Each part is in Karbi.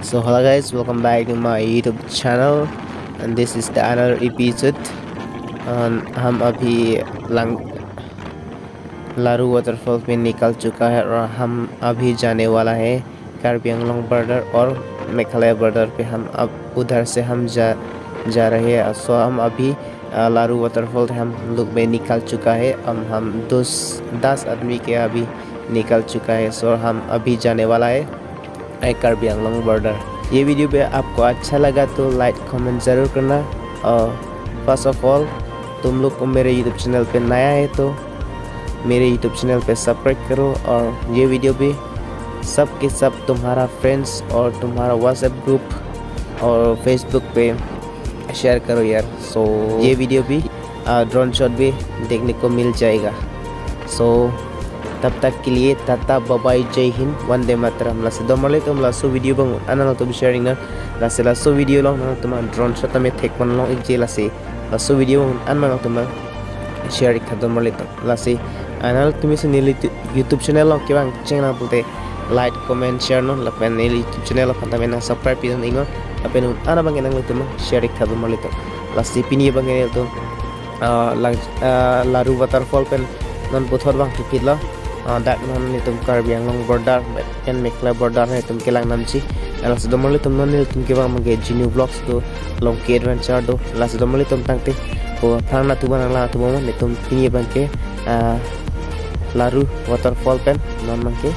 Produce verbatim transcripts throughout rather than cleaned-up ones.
So hello guys, welcome back to my YouTube channel, and this is the another episode. And हम अभी लंग लारू वाटरफॉल में निकल चुका है और हम अभी जाने वाला है कार्बी आंगलोंग बॉर्डर और मेघालय बॉर्डर पे। हम अब उधर से हम जा जा रहे हैं। So हम अभी अ, लारू वाटरफॉल हम लोग में निकल चुका है। हम हम दस दस आदमी के अभी निकल चुका है। So हम अभी जाने वाला है कार्बी आंगलोंग बॉर्डर। ये वीडियो पे आपको अच्छा लगा तो लाइक कमेंट जरूर करना। और फर्स्ट ऑफ ऑल, तुम लोग को मेरे यूट्यूब चैनल पे नया है तो मेरे यूट्यूब चैनल पे सब्सक्राइब करो और ये वीडियो भी सब के सब तुम्हारा फ्रेंड्स और तुम्हारा व्हाट्सएप ग्रुप और फेसबुक पे शेयर करो यार। सो ये वीडियो भी ड्रोन शॉट भी देखने को मिल जाएगा। सो तब तक के लिए टाटा बाय बाय, जय हिंद, वंदे Mataram. Lasi donmarlitum, laso video abang an nangtum sharing na. Lasi laso video along nangtum drone shot tame thek pon long ikji, lasi laso video abang an nangtum share iktha donmarlitum. Lasi anal tumi si neli tu- YouTube channel along kevang cheng nang pulote like, comment, share non, lapen neli YouTube channel aphan tame nang subscribe pidun iknon, lapen un ana abang nangtum share iktha donmarlitum. Lasi pini abang nelitum ah, lang ah, Laru waterfall pen non puthot vang thupit lo. Ah, dak non netum Karbi Anglong border pen Meghalaya border netum kelang namji. Lasi donmarlitum non netum kevang abangke Genu Vlogs do, Longki Adventure do. Lasi donmarlitum tangte ko aphrang nangtum nanglang atum mo netum pini abangke ah, Laru waterfall pen non abangke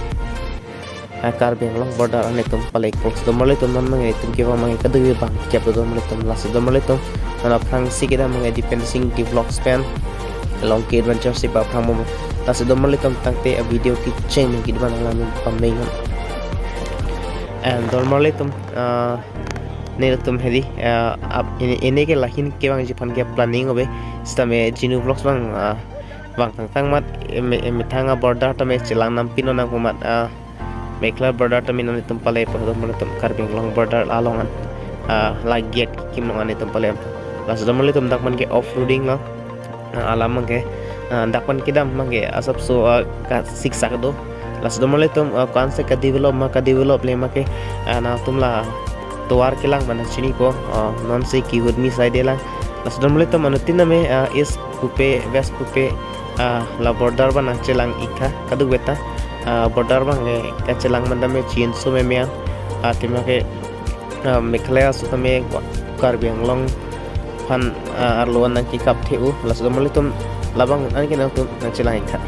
ah, Karbi Anglong border an netum palai kok. Donmarlitum non abangke netum kevang abangke kadokave bang kep donmarlitum. Lasi donmarlitum non aphrangsi kedam abangke Dipen Singh T Vlogs pen Longki Adventure si aphrang mo. Lasi donmarlitum tangte a video kecheng abang kedo abang nanglang pameng. And donmarlitum ah, netum hedi ah, ap- ini, ini ke lahin kevangji aphan ke planning ave. Sitame Genu Vlogs abang ah, vang tangtang amat em- em- methang a border tame chelang nam pino nang pu amat ah, Meghalaya border tame non netum palai po, donmarlitum Karbi Anglong border along an ah, la gate kim along an netum palai. Lasi donmarlitum dak abangke off roading lo. Ah, alam abangke ah, dak abang kedam abangke asapso ah, ka siksak do. Lasi donmarlitum ah, ko-ansi ka develop ma, ka develop le ma ke ah, nangtum la tovar kelang abang nangchinipo. Ah, non si kehut mi side lang. Lasi donmarlitum anuttin tame ah, east pupe, west pupe ah, la border abang nangchelang iktha kadokave ta. Ah, border abangke kachelang abang tame chinso meme an. Ah, athema ke ah, Meghalaya aso tame Karbi Anglong aphan ah, arlo an nangkekap the-o. Lasi donmarlitum labang an ke nangtum nangchelang iktha.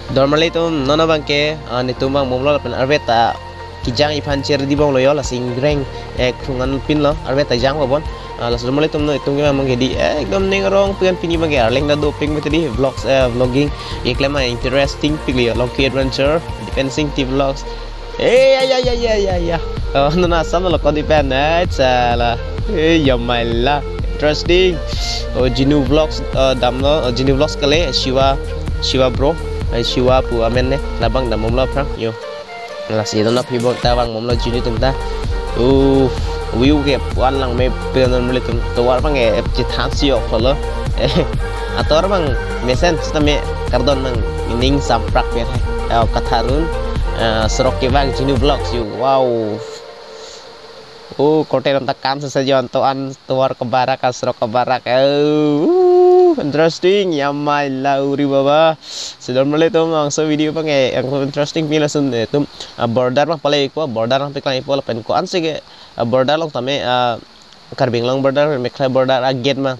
Donmarlitum non abangke ah, netum vang bomlo lapen arve ta kejang iphan cherdi bomlo yo, lasi ingreng eh, krung an pinlo, arve ta jang bobon. Ah, lasi donmarlitum non netum kevang abangke di eh, ekdom ning arong pen pini abangke arleng ta doping mete di vlogs eh, vlogging. Yeklem a interesting pik le yo, Longki Adventure, Dipen Singh T Vlogs. Eh, ya, ya, ya, ya, ya, ya. Oh, nana asam lo kodi pen, eh, chala. Eh, ya maila. Interesting. Oh, Genu Vlogs, eh, damlo, oh, Genu Vlogs kali, Shiva, Shiva bro, eh, Shiva pu amen ne, labang dam bomlo aphrang, yo. Lasi non aphi bok ta vang bomlo Genu atum ta. Uh, view ke pu-an lang me pe donmarlitum. Tovar abangke chethan si ok lo. Eh, atovar abang mesen sitame kardom nang ning samprak me hai. Eh, katharun eh, sorok kevang Genu Vlogs yo. Wow. Oh, korte ram ta kam sa sajon to an tovar kebarak, sorok kebarak. Oh, uh, interesting. Ya maila uri baba. Si donmarlitum bangso video abangke yang interesting pin lason netum ah, border abang palai po, border abang peklai po lapen ko-ansi ke ah, border along tame ah, Karbi Anglong border, Meghalaya border a gate ma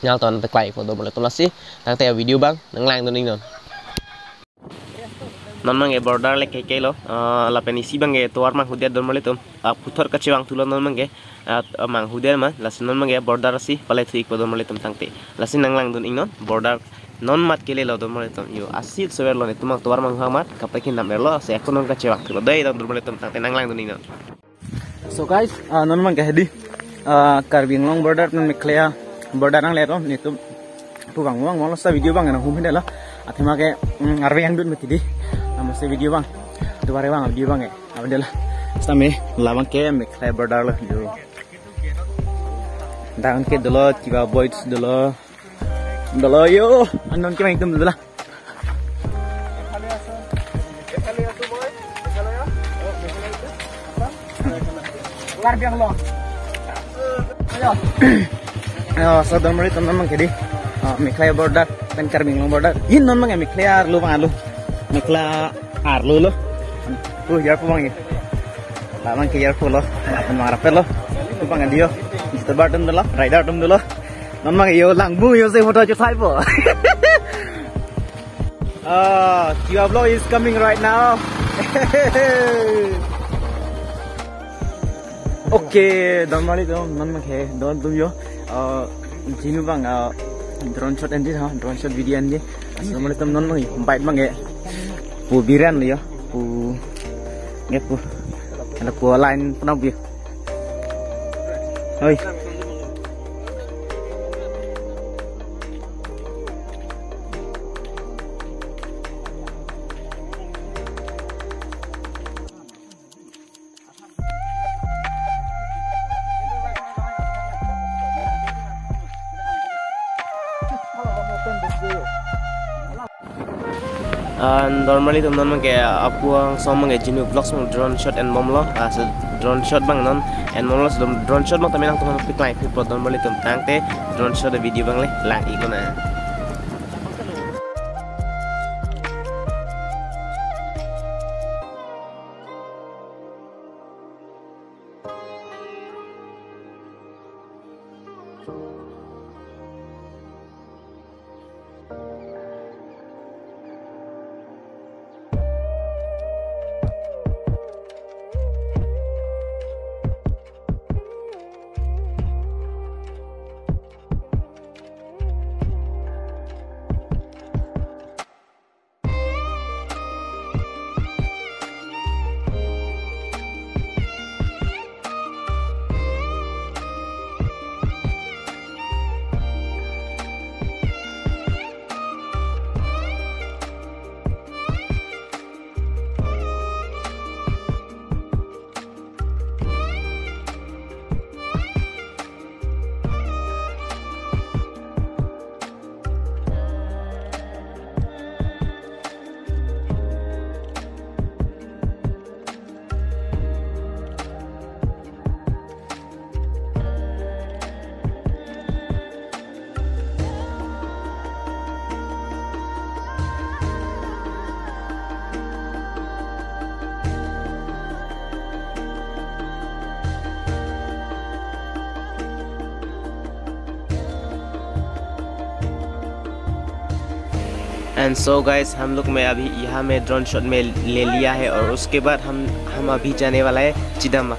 nangtum peklai po donmarlitum. Lasi tangte a video abang nanglang dun iknon. Non abangke border le keke lo, ah, lapen isi abangke tovar manghudet donmarlitum. Ah, puthot kachevang thulo non abangke ah, manghudet ma, lasi non abangke border si palai thu ikpo donmarlitum tangte. Lasi nanglang dun iknon, border non mat kele lo donmarlitum. Yo, asit sover lo netum abang tovar manghu amat, kaprek ke nam erlo, si ako non kachevang thulo dei donmarlitum tangte nanglang dun iknon. So guys, ah, non abangke hedi ah, Karbi Anglong border non Meghalaya border nangle lo netum pu vang vang vang lo sa video abang nang hum hende lo. Athema ke mm, arve yang dun mati di. Nama se video abang. Dua abang video abangke. Abang de la. Sami labang ke Meghalaya border lo yo. Dang ke dolo, Kiwa Boys dolo. Dolo yo, anon ke main tum dolo. Karbi Anglong. Ayo. Ayo, so don mari teman mang kedi. Oh, Meghalaya border, pen Karbi Anglong border. In non mang Meghalaya arlo bang alo. Meghalaya arlo lo. Uh, yarpo bang ya. Labang ke yarpo lo. Pen mang rapel lo. Bang adio. Mister Barton dolo, rider tum dolo. Non mang yo langbu yo se photo chethaipo. Ah, Kiwa vlog is coming right now. Okay, don mari tum, non mang ke, don tum yo. Ah, jinu bang, ah, drone shot endi ha, drone shot video endi. Assalamualaikum, non mang yo, bike bang ya. Pu Biran lo yo, pu, nge pu, ala pu line pernah bi. Oi. And normally tum non mang ke apu angsong mang ke jinu vlogs mang drone shot en bomlo. Ah, so drone shot bang non en bomlo, so drone shot bang tame nangtum piklai pipo, normally tum tangte drone shot video bang le lang-ik lo na. And so guys, हम लोग में अभी यहाँ में drone shot में ले लिया है और उसके बाद हम हम अभी जाने वाला है चिदम्बा।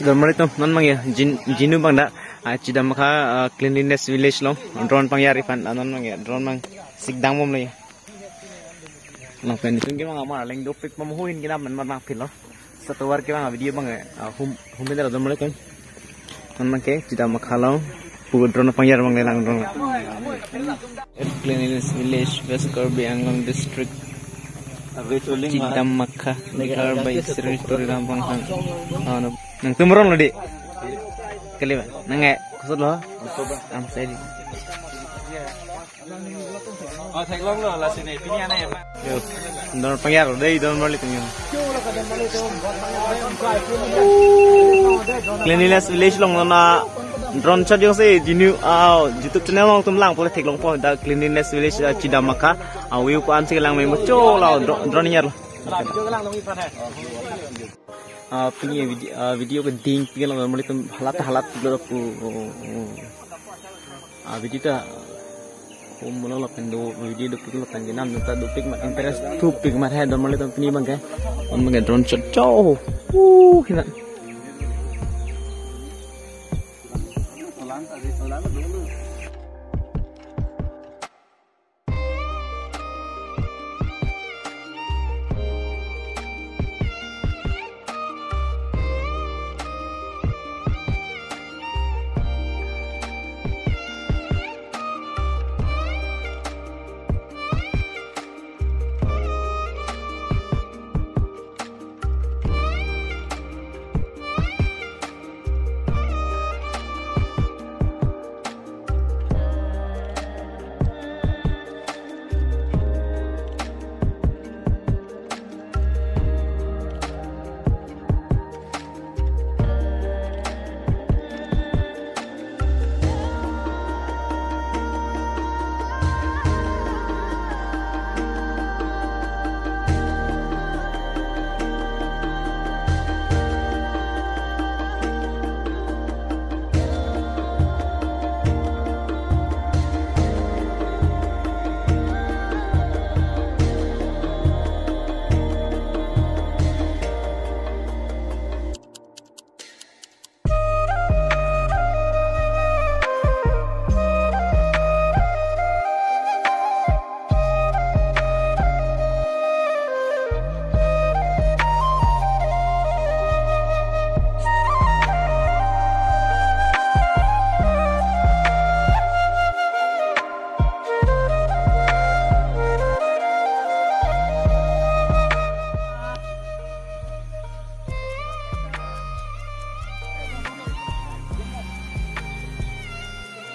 Don marli atum, non abang ke Jin-, Jinu abang dak, ah, Chidammakha, ah, cleanliness village along drone pangyari aphan, ah, non abang ke drone abang sikdang bomlo ya. Lapen itum ke abang amar aling dopik mamuhin kinam man mar abang philo. Satovar ke abang video abang, ah, hum, hum bendera don marli atum. Non abang ke Chidammakha along pu drone pangyari abang lelang drone. Cleanliness Village, West Karbi Anglong District, Chidammakha, Nekarbai Sri Tuliram Ronghang. Ano, nangtum ronlo di. Kali ba? Nang eh, kusut lo? Am saya di. Oh, theklonglo, lasi ne, pini anai ya, Pak. Yo, don pangyari dei, don marli atum yo. Cleanliness Village along na drone shot jongsi Jinu, ah, YouTube channel along itum langpo le theklongpo, dak Cleanliness Village, ah, Chidammakha, ah, view ko-an si lang me muchot lo dro-, drone niyar lo. Ah, pini video, ah, video keding pini along marli atum halat halat lo pu. Ah, video ta hum lo lapen do video dopik lapen kinam ta dopik mat interest thupik mat he don marli atum pini abang ke. Don abang ke drone shot cho. Uh, hina.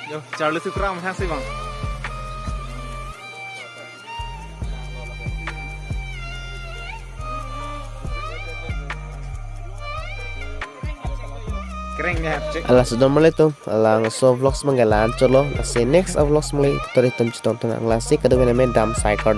Yo, Charlie Sukram, thanks, Bang. Kereng ya, cek. Ala sudah mulai tuh, ala ngeso vlogs manggalan cholo. Lasi next vlogs mulai, tutorial itum chetong tonang. Lasi kadung name dam sai kardom.